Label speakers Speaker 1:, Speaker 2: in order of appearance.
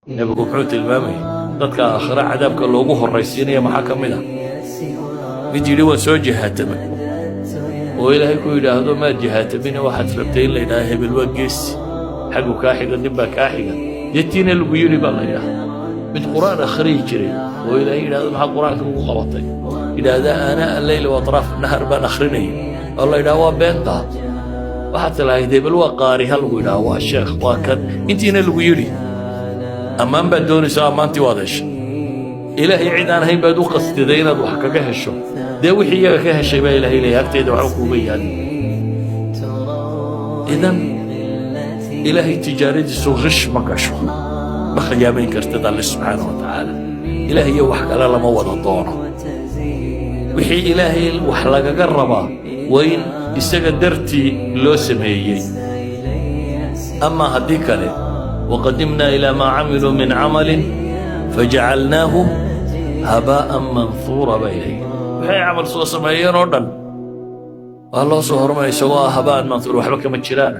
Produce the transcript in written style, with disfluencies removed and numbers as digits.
Speaker 1: Nebigu muxuu tilmaamayay? Dadka aakhire cadaabka loogu horraysiinaya maxaa ka mid ah? Mid yidhi, "Waan soo jihaatamay," oo Ilaahay ku yidhaahdo, "Maad jihaatamine, waxaad rabtay in la yidhahdo hebel waa geesi, xaggu kaa xiga, nin baa kaa xiga, dee tiina lagu yidhi," baa la yidhahda. Mid Qur'aan akhriyi jiray oo Ilaahay yidhahdo, "Maxaad Qur'aanka ugu qabatay?" Yidhaahda, "آناء الليل وأطراف النهار baan akhrinayay," oo la yidhaha, "Waa beentaa, waxaad tilahayd hebel waa qaari, ha lagu yidhaha waa sheekh, waa kan." Intiina lagu yidhi, ammaan baad doonayso, ammaantii waad heshay. Ilaahay cid aan ahayn baad u qastiday inaad wax kaga hesho, dee wixii iyaga ka heshay baa Ilahay leeyahay, agtayda waxba kuuga yaalin. Idan Ilaahay tijaaradiisu qish ma gasho, ma khiyaamayn kartid Alle subxaana wa tacaala. Ilaah iyo wax kale lama wada doono. Wixii Ilaahay wax lagaga rabaa waa in isaga dartii loo sameeyey, ama haddii kale وقدمنا إلى ما عملوا من عمل فجعلناه هباء منثورا baa Ilahay. Waxay camal soo sameeyeen oo dhan waa loo soo horumaya isagoo ah هباء منثور, waxba kama jiraan.